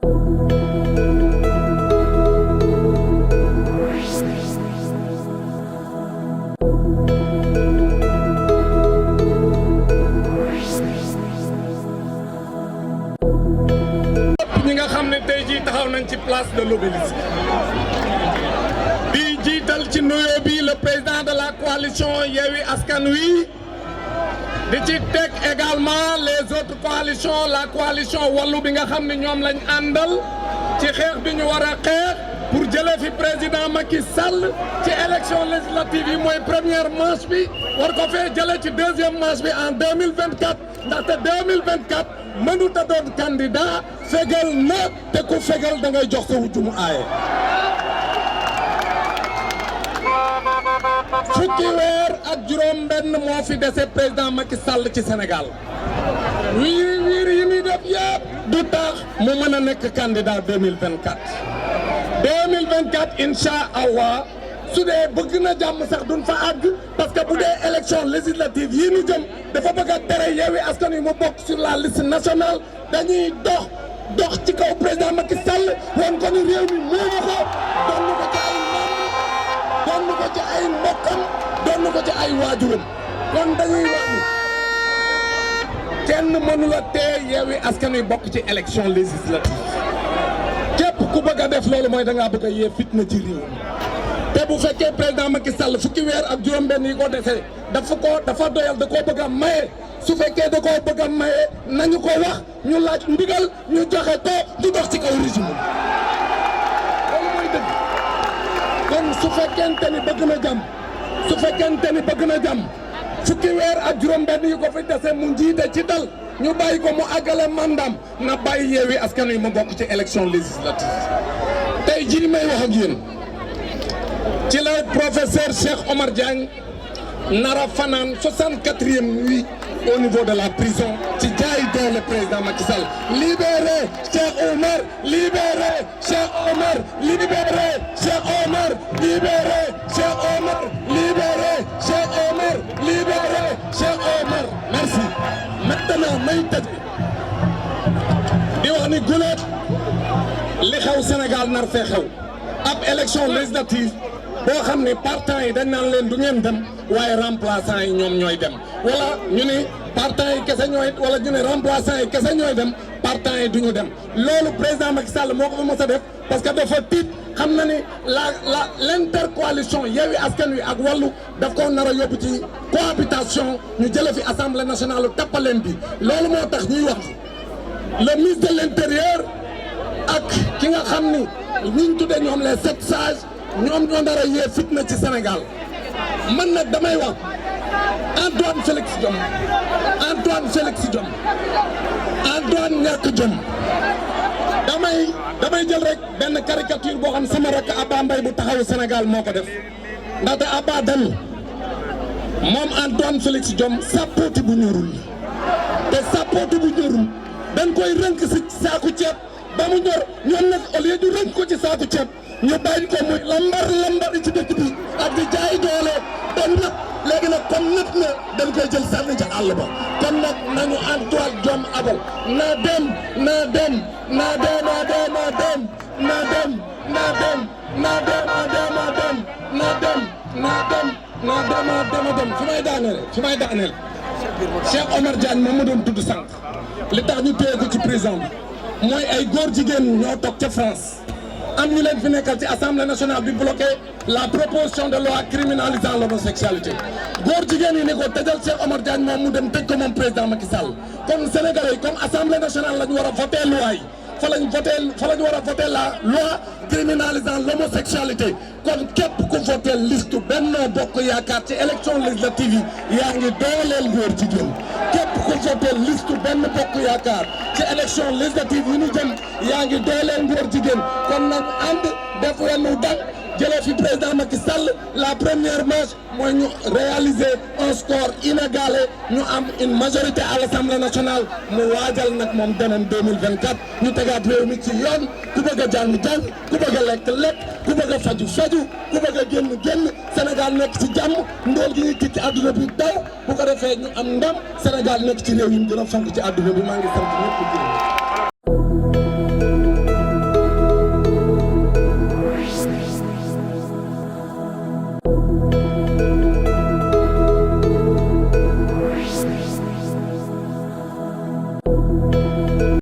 ñi nga xam ne tey jii taxaw nañ ci place de l'Obélisque di jiital ci nuyoo bi le président de la coalition Yewwi Askan Wi di ci teg également les autres coalitions la coalition Wallu bi nga xam ne ñoom lañ àndal ci xeex bi ñu war a xeex pour jëlee fi président Macky Sall ci élection législative yi mooy première manche bi war ko fee jëlee ci deuxième manche bi en 2024 ndaxte 2024 mënut a doon candidat fegal na te ku fegal da ngay jox sa wujju mu aaye. fukki weer ak juróom-benn moo fi dese président Macky Sall ci Sénégal wiir yi muy def yëpp du tax mu mën a nekk candidat 2024. 2024 incha allah su dee bëgg na jàmm sax duñ fa àgg parce que bu dee élection législative yii ñu jëm dafa bëgg a tere Yewwi Askan Wi mu bokk sur la liste nationale dañuy dox ci kaw président Macky Sall wan ko ni réew mi moomu ko donn ko ci ay maam donn ko ci ay mbokkam donn ko ci ay waajuram kon dañuy wax ni kenn mënu la tee Yewwi Askan Wi bokk ci élection législative képp ku bëgg a def loolu mooy da ngaa bëgg a yee fitna ci réew mi te bu fekkee président Macky Sall fukki weer ak juróom-benn yi ko dese dafa doyal da koo bëgg a maye su fekkee da koo bëgg a maye nañu ko wax ñu laaj ndigal ñu joxe ko ñu dox ci kaw régime loolu mooy dëgg kon su fekkente ni bëgg na jàmm su fekkente ni bëgg na jàmm fukki weer ak juróom-benn yi ko fi dese mu njiite ci dal ñu bàyyi ko mu àggale mandam na bàyyi Yewwi Askan Wi mu bokk ci élection législative tey jii may wax ak yéen ci la professeur Cheikh Omar Diagne nara fanaan 64e nuit au niveau de la prison ci jaay doole président Macky Sall libéré Cheikh Omar libéré Cheikh Omar libéré Cheikh Omar libéré Cheikh Omar libéré Cheikh Omar libéré Cheikh Omar merci maintenant may tëj di wax ni guleet li xew Sénégal nar fee xew ab élection législative boo xam ne partant yi dañ naan leen du ngeen dem waaye remplaçant yi ñoom ñooy dem wala ñu ne partant yi kese ñooy wala ñu ne remplaçant yi kese ñooy dem partant yi du ñu dem loolu président Macky Sall moo ko fa mos a def parce que dafa tiit xam na ni l'intercoalition Yewwi Askan Wi ak Wallu daf ko nar a yóbbu ci cohabitation ñu jële fi assemblée nationale tappaleen bi loolu moo tax ñuy wax le ministre de l'intérieur ak ki nga xam ni ñi ñu tuddee ñoom les 7 sages ñoom ñoo nar a yee fitna ci Sénégal man nag damay wax Antoine Félix Diome Antoine ñàkk jom damay jël rek benn caricature boo xam sama rakk Abba Mbaye bu taxawu Sénégal moo ko def ndaxte Abba dañu moom Antoine Félix Diome sàppooti bu ñorul te sàppooti bu ñorul dañ koy rënk si saaku ceeb ba mu ñor ñoom nag au lieu ñu rënk ko ci saaku ceeb ñu bàyyi ko muy lambar ci dëkk bi ak di jaay doole te nëpp léegi nag comme nëpp na dañ koy jël sànni ca àll ba kon nag nañu Antoine Diome abal na dem fi may daaneel Cheikh Omar Diagne moom ma doon tudd sànq li tax ñu téye ko ci prison bi mooy ay góor jigéen ñoo toog ca France am ñu leen fi nekkal ci assemblée nationale bi bloqué la proposition de loi criminalisant l'homosexualité góor jigéen yi ni ko tëjal Cheikh Omar Diagne moom mu dem tëj ko moom président Macky Sall kon sénégalais yi comme assemblée nationale la ñu war a voté loi yi fa la ñu war a voté la loi criminalisant l'homosexualité kon képp ku voté liste Benno Bokk Yaakaar ci élection législative yi yaa ngi dooleel góor jigéen képp ku voté liste Benno Bokk Yaakaar ci élection législative yi ñu jëm yaa ngi dooleel góor jigéen kon nag ànd def wenn dag jëlee fi président Macky Sall la première marche mooy ñu réaliser un score inégalé ñu am une majorité à l'Assemblée nationale mu waajal nag moom deneen 2024 ñu tegaat réew mi ci yoon ku bëgg a jàng ku bëgg a lekk ku bëgg a faju ku bëgg a génn Sénégal nekk ci jàmm ndóol gi ñuy tiit ci àdduna bi daw bu ko defee ñu am ndam Sénégal nekk ci réew yi ñu gën a fonk ci àdduna bi maa ngi sant ñëpp